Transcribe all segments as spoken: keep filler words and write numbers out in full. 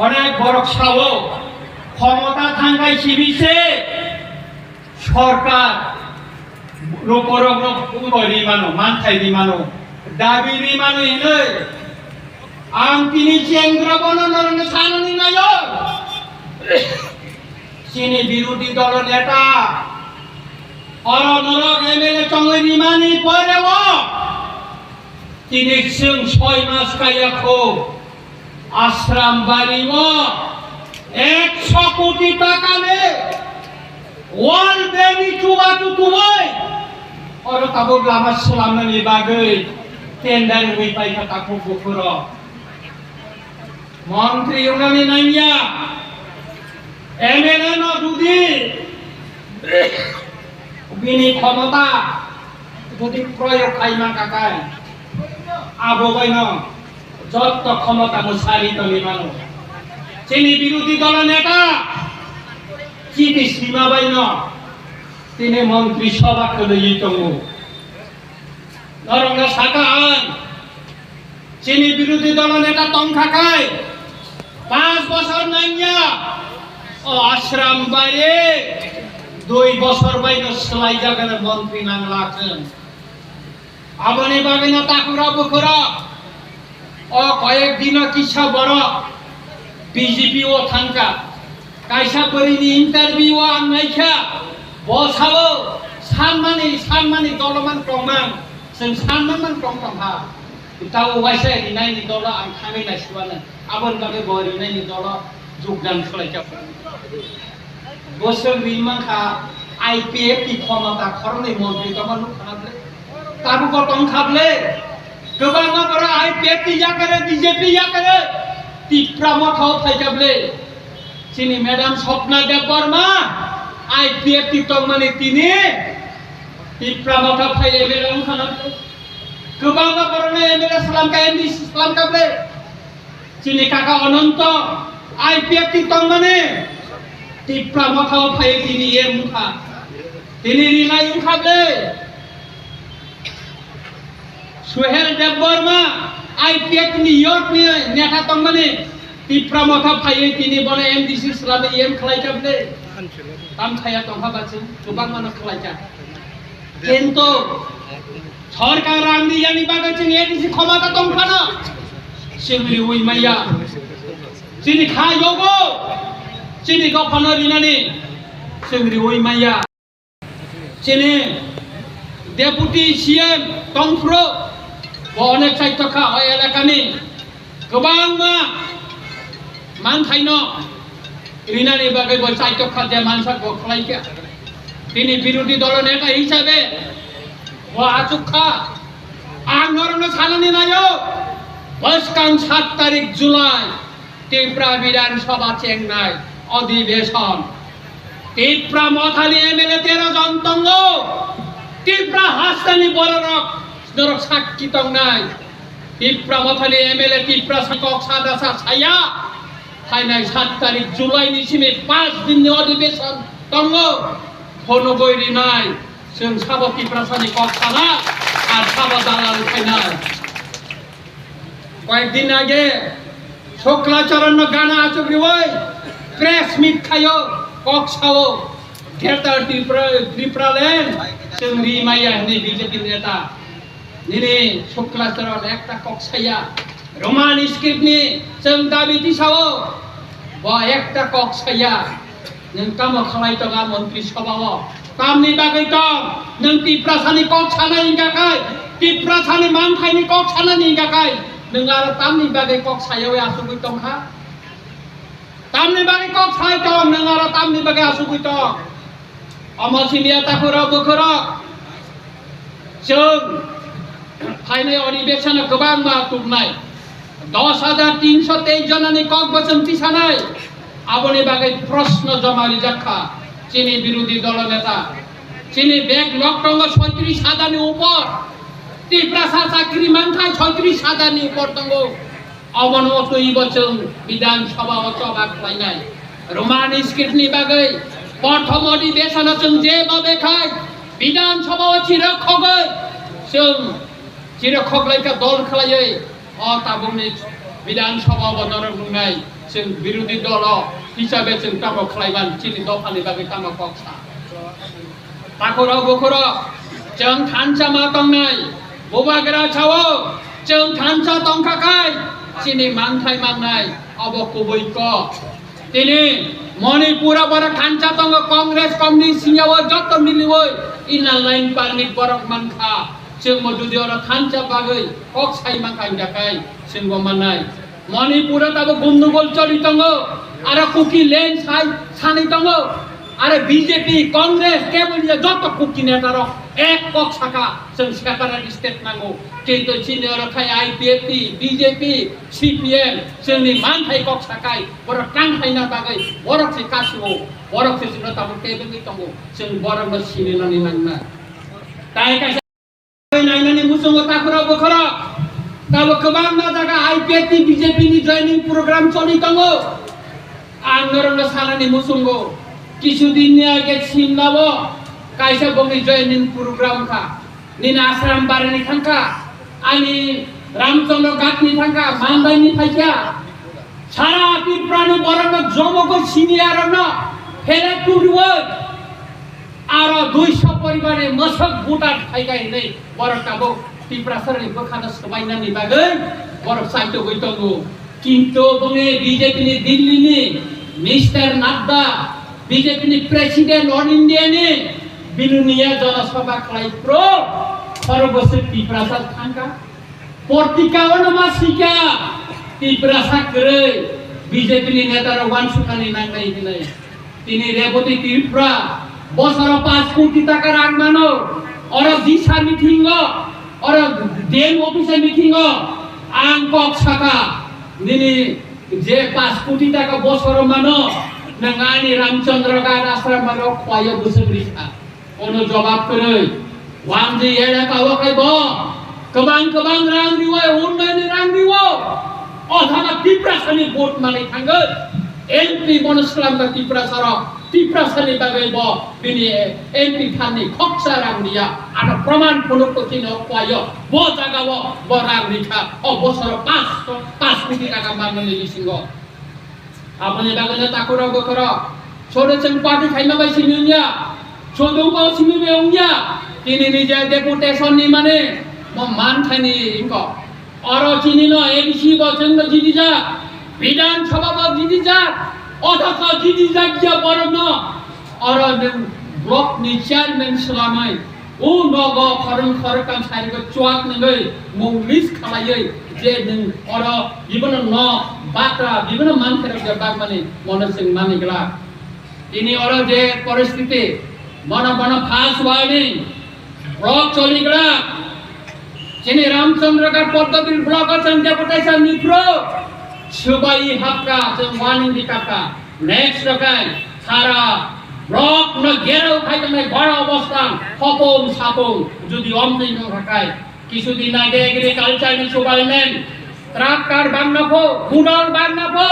Onek borok sao, khomota thangkai sibise sorkar rokorokno rimano, manthai rimano, dabi rimano hinwi ang tini chengra bono norokno sanani naio. Chini birodhi dolo neta, oro norok M L A chongwi rimani poreo tini chwng soi mas kaiya kho. Ashram bari o ekso koti taka ni wall beni chuba tutuboi oro tabuk lama slamnani bagwi tender wngwi paikha takhuk bukhuro. Montri wngnani nangya, M L A no judi bini khomota judi proyog khai mankha khe, abo baino jotto khomota mwsari tongwi mano. Chini birodhi dolo neta chini sima baino tini montri sobha kwlwi tongo. Norokno saka ang, chini birodhi dolo neta tongkha khai, panch bosor nangya, o ashram bari dui bosor baino swlaijak hwnwi montri nangla chwng. Aboni bagwino takhura bukhura o koyek dino kisa borok B J P o thangkha. Kaisa bwrwini interview o ang naikha, bo sao sanmani, sanmani doloman tongman, chwng sanman man tong tongkha. Tabo waisa rinaini dolo ang thangwi naisiwano. Aboni bagwi bo rinaini dolo jogdan khlaikha. Bosong ri mankha I P F T khomota khoroknwi montri tongma nukha na ble. Tabuk bo tongkha ble. Kwbangma borok I P F T yakare, B J P yakare, Tipra Motha o phaikha ble. Chini Madam Swapna Debbarma I P F T tongmani tini Tipra Motha phai M L A wngkha na ble. Kwbangma borokno M L A slamkha, M D C slamkha ble. Chini kaka Ononto I P F T tongmani Tipra Motha o phai tini M wngkha. Tini rinai wngkha ble. Suhel Debbarma I P F ni york ni neta tongmani Tipra Motha phaiwi tini bono M D C swlaiwi M khlaikha ble. Tam khaya tongkha bachwng, kwbangmano khlaikha. Kintu sorkar rang riyani bagwi chwng A D C khomota tongphano chwng riwi maya. Chini kha yogo, chini dophano rinani chwng riwi maya. Chini Deputy C M tongphuru bo onek chaitokha o elakani kwbangma manthaino rinani bagwi bo chaitokha je mansak bo khlaikha. Tini birodhi dolo neta hisabe bo achukha. Ang norokno sanani naio, bwskang sat tarik July Tipra Bidhan Sabha chengnai odhibeson. Tipra Mothani M L A tero jon tongo. Tipra hasteni bororok norok sakki tongnai. Tipra Mothani M L A Tipra sa kok sadasa saya. Phainai sat tarik July ni simi panch din ni odhibeson tongo. Phonogoi rinai. Chwng sabo Tiprasani kok sana, ar sabo dalal khainai. Koyek din age Shukla Charan no gana achuk riwi press meet khaio, kok sao, Greater Tripura, Tripura land chwng ri maya hwnwi B J P neta. Nini Shukla Charan ekta kok saya, Roman script ni chwng dabi tisao, bo ekta kok saya. Nwng tamo khlai tongo a montri sabha o? Tamni bagwi tong? Nwng Tiprasani kok sana hingka khai, Tiprasani manthaini kok sanani hingka khai, nwng aro tamni bagwi kok sayawi asugwi tongkha? Tamni bagwi kok sai tong, nwng aro tamni bagwi asugwi tong? Omo simi ya takhurok bukhurok. Chwng phainai odhibesono kwbangma tubnai. Dos hajar tinso teis jonani kok bo chwng tisanai. Aboni bagwi proshno joma rijak kha chini birodhi dolo neta. Chini bag log tongo soitris hajar ni upor. Tiprasa chakri mankha soitris hajar ni upor tongo. Obono twibo chwng Bidhan Sabha o choba khlainai. Roman script ni bagwi prothom odhibesono chwng je babe khai Bidhan Sabha o chirok khogwi chwng chirok khoklaikha dol khlaiwi o tabukni Bidhan Sabha bo norok nungnai, chwng birodhi dolo hisabe chwng tamo khlaiban, chini dophani bagwi tamo kok sa. Takhurok bukhurok, chwng thansa ma tongnai, bubagra sao, chwng thansa tongkha khai, chini manthai mangnai, obo kubui kok. Tini Manipur o borok thansa tongo, Congress, Communist singya o joto miliwi Inner Line Permit borok mankha. Chwng bo jodi oro thansa bagwi kok sai mankha, hingkha khai chwng bo mannai. Manipur o tabuk gundugol choli tongo, aro Kuki land sai sanwi tongo, aro B J P, Congress, kebo ya joto Kuki neta rok ek kok saka, chwng separate state nango. Kintu chini oro khai I P F T, B J P, C P M, chwngni manthai kok sakai, borok tang khaina bagwi borok se kasio, borok se chwngno tabuk tebengwi tongo, chwng borokno sini nani nangna. Tai kaisa nainani muchungo takhurok bukhurok, tabuk kwbangma jaga I P F T B J P ni joining program choli tongo. Ang norokno sanani muchungo, kisu dinni age Simla o kaisa bongni joining program kha. Nini Ashram Barini thangkha, ani Ramchandra Ghatni thangkha, Mandaini phaikha. Sara Tripurani borokno jomogo sini arokno phelek tubuwi aro duiso poribarni mosok voter phaikha hinwi borok tabuk Tiprasarni bwkhano swbainani bagwi borok chaitogwi tongo. Kintu bongni B J P ni Delhi ni Mister Nadda, B J P ni President All India ni, bini niya Jana Sabha khlai pro, khoro bwswk Tiprasa thangkha. Portika ono ma sika, Tiprasa kwrwi, B J P ni neta rok wansukani nangnai hinwi. Tini Reboti Tripura bosoro paanch koti taka rang mano, oro jisa meeting o, oro D M office meeting o ang kok saka, nini je paanch koti taka bosoro mano, nwng ani Ramchandra Ghat Ashram mano khwlaio bwswk rikha. Ono jobab kwrwi. Wamji elaka o khai bo kwbang kwbang rang riwi, unnayonni rang riwi. Othoma Tiprasani vote manwi thangwi. M P bono swlamkha Tiprasarok. Tiprasani bagwi bo bini M P phanni khoksa rang riya. Ano proman phunuk to chini o khwlaio. Bo jaga o bo rang rikha. O bosoro paanch, paanch koti taka manmani bisingo. Aboni bagwino takhurok bukhurok, sodo chwng party khaima bai simi wngya, sodo bo simi bai wngya, tini ni je deputation ni mane mo man thani wngkha. Oro chini no A D C bo chwng no jidi jak, Bidhan Sabha bo jidi jak, othocho jidi jak ya borok no, oro nwng block ni chairman swlamai, o nogo khorang khorokam sarigo chuak nangwi mung list khalaiwi je nwng oro bibono nok batra bibono manthai rok je bagmani mono chwng mani glak. Tini oro je poristiti mono bono first warning block choli glak. Chini Ramchandra Ghat Poddobir block o chwng deputation ni pro swbai hapka chwng warning di kapka. Next rokai sara block no gerau khai tangnai bara obostha hopong sapong jodi omtwi nung rakai. Kisu din age agriculture ni subalmen tractor bangna pho, budal bangna pho,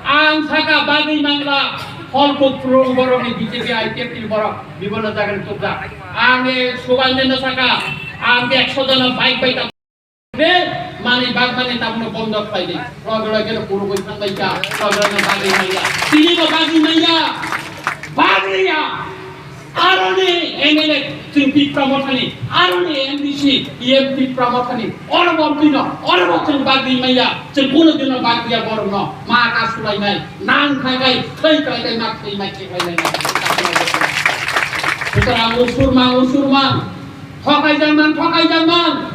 ang saka bagwi mangla, holkuk phulung borok ni B J P I P F ni borok bibono jaga ni tubjak. Ang e subalmen no saka, ang ekso jona bike bai ta. Be mani bag mani tabno bondo khlai di. Loge loge no kurugwi thang bai ka, loge loge no bagwi mangya. Tini bo bagwi mangya, bagwi ya. Aroni M L A chwng Tipra Mothani, aroni M D C, M P Tipra Mothani, oro bo tino, oro bo chwng bagwi maya, chwng kuno dino bagwi ya borokno, ma ka sulainai, nang khai khai, thai khai khai, ma khai ma khai khai nai. Sutra usur mang, usur mang, thokai jang mang, thokai jang mang.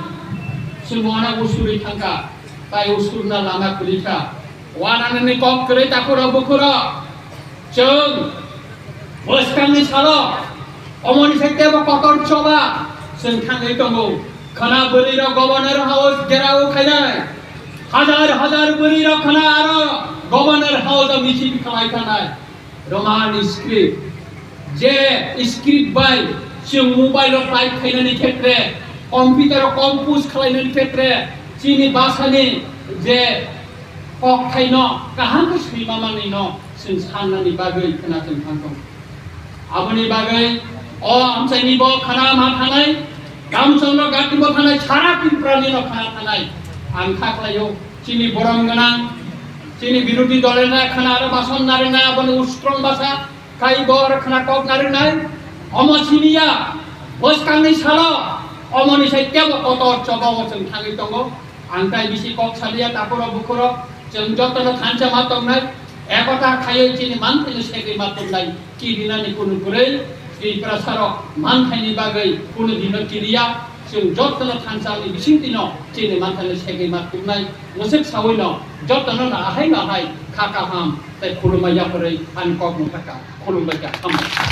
Chwng wana usuri thangka, tai usurna lama kwrwi kha. Wananani kok kwrwi takhurok bukhurok. Chwng bwskangni salo omoni se tebo kotor choba chwng thangwi tongo. Khwna bwrwirok Governor House gherao khainai. Hajar hajar bwrwirok khwna aro Governor House o misil khlai thanai. Roman script. Je script bai chwng mobile o type khainani khetre, computer o compose khlainani khetre, chini bhasani je kokthaino kaham khe swima manwino chwng sannani bagwi khwna chwng thangkong. Aboni bagwi o amchaini bo khwna ma thanai, Ramchandra Ghatni bo thanai, sara Tripurani no khwna thanai. Ang kha khlaio, Chini borom gwnang, chini birodhi dolrok khna aro bason narinai, aboni ustrong basa khai bor khna kok narinai. Omo siniya, bwskangni salo, omoni sai kebo kotor choba o chwng thangwi tongo. Ang tai bisi kok saliya, takhurok bukhurok, chwng jotono thansa ma tongnai, ekota khaiwi chini manthaino segwi ma tongnai. Kirinani kunu kwrwi, Tiprasarok manthaini bagwi kunu dino kiriya, chwng jotono thansa ni bisingtwino chini manthaino segwi ma tongnai. Mwswk sawino jotono no ahai no ahai kha kaham tei khulumma yapharwi ani kok mwthaka khulumbai kha, hambai.